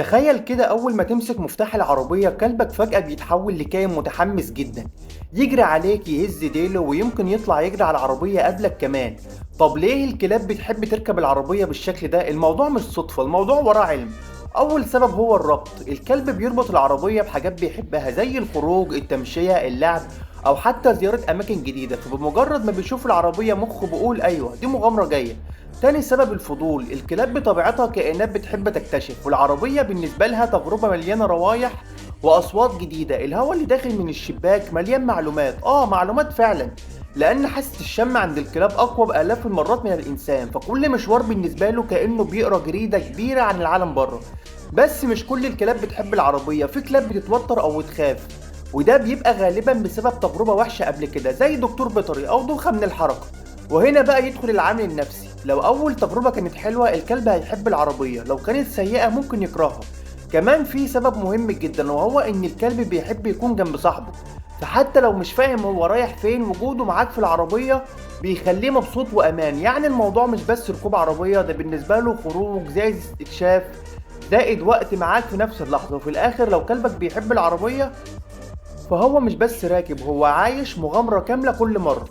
تخيل كده، أول ما تمسك مفتاح العربية كلبك فجأة بيتحول لكائن متحمس جدا، يجري عليك، يهز ديله، ويمكن يطلع يجري على العربية قبلك كمان. طب ليه الكلاب بتحب تركب العربية بالشكل ده؟ الموضوع مش صدفة، الموضوع وراه علم. أول سبب هو الربط. الكلب بيربط العربية بحاجات بيحبها زي الخروج، التمشية، اللعب، أو حتى زيارة أماكن جديدة، فبمجرد ما بيشوف العربية مخه بيقول أيوه دي مغامرة جاية. تاني سبب الفضول. الكلاب بطبيعتها كائنات بتحب تكتشف، والعربية بالنسبة لها تجربة مليانة روايح وأصوات جديدة. الهواء اللي داخل من الشباك مليان معلومات، معلومات فعلا، لأن حاسة الشم عند الكلاب أقوى بآلاف المرات من الإنسان، فكل مشوار بالنسبة له كأنه بيقرأ جريدة كبيرة عن العالم بره. بس مش كل الكلاب بتحب العربية، في كلاب بتتوتر أو تخاف، وده بيبقى غالبا بسبب تجربة وحشة قبل كده زي دكتور بيطري أو دوخة من الحركة. وهنا بقى يدخل العامل النفسي. لو أول تجربة كانت حلوة الكلب هيحب العربية، لو كانت سيئة ممكن يكرهها. كمان في سبب مهم جدا، وهو إن الكلب بيحب يكون جنب صاحبه، فحتى لو مش فاهم هو رايح فين وجوده معاك في العربية بيخليه مبسوط وأمان. يعني الموضوع مش بس ركوب عربية، ده بالنسبة له خروج زائد استكشاف زائد وقت معاك في نفس اللحظة. وفي الآخر لو كلبك بيحب العربية فهو مش بس راكب، هو عايش مغامرة كاملة كل مرة.